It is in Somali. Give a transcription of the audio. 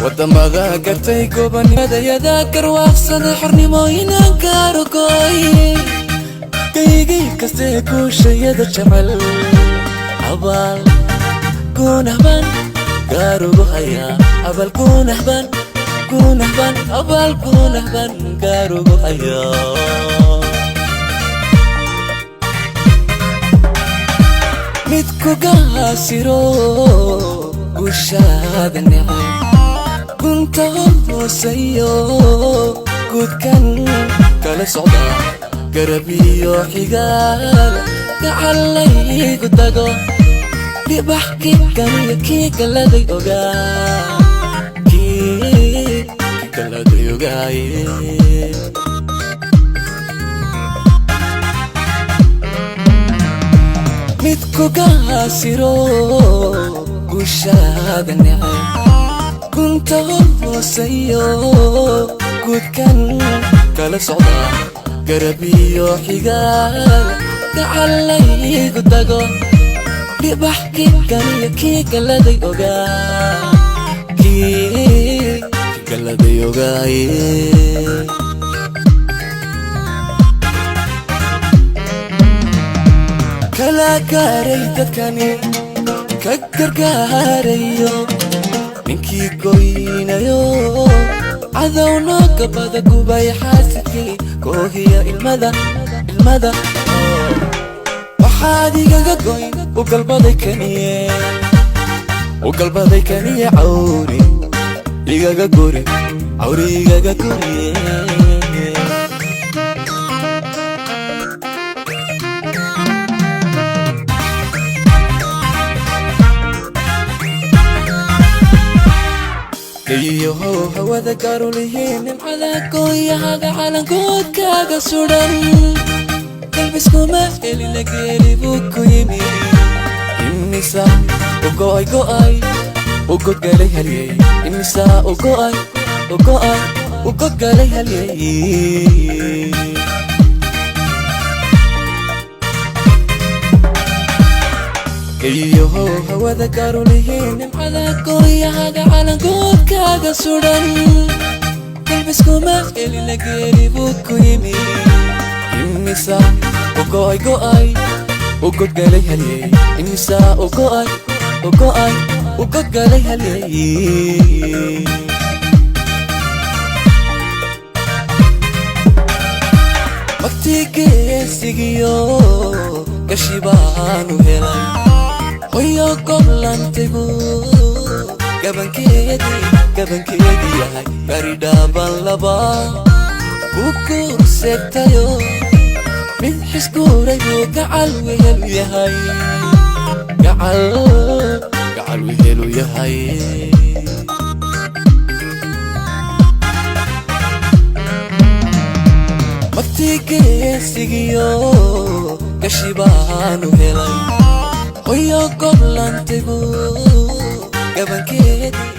Wadamada gartay gobonimadayada, garwaaqsaday xornimo inaan gaaro gooy. Kaygay kastee guushayada jecel, abaal guunahban gaarugu hayaa, abaal guunahban, guunahban, abaal guunahban gaarugu hayaa. Mid ku gaasiro guushaada neceb, gunta hoosayo guudkan kala socda, garabiyo xigaal gacalaygu tago, dhibax kii kaniyo kii galaday ogaa, kii galaday ogaaye. Mid ku gaasiro guushaada neceb, gunta hoosayo guudkan kala socda, garabiyo xigaal gacalaygu tago, dhibax kii kaniyo kii galaday ogaa, kii galaday ogaaye. Kala gaaray dadkani ka gargaarayo, ninkii goynayo cadowno gabada gubay, xaasidkii koohiya ilmada, ilmada waxaad igaga goyn. U galbaday kaniye, u galbaday kaniye, cawri igaga guri, cawri igaga guriye. Geyiyahow hawada gaarulihiin, nimcada gooyahaga calankoodkaaga sudhan, galbiskuma helina geeli buu ku yimi. Imisa u go'ay, go'ay, u godgalay halyey, imisa u go'ay, u go'ay, u godgalay halyey. Geyiyahow hawada gaarulihiin, nimcada gooyahaga calankoodkaaga sudhan, galbiskuma helina geeli buu ku yimi. Imisa u go'ay, go'ay, u godgalay halyey, imisa u go'ay, u go'ay, u godgalay halyey. Magtii geesigiyo gashi baanu helay, hoyo goblantaybu gabankeedii, gabankeedii yahay, garidhaaban laba ku guurseegtayo, mid xiskuuray buu gacal wehelu yahay, gacal, gacal wehelu yahay. Magtii geesigiyo gashi baanu helay, hoyo goblantaybu gabankeedii.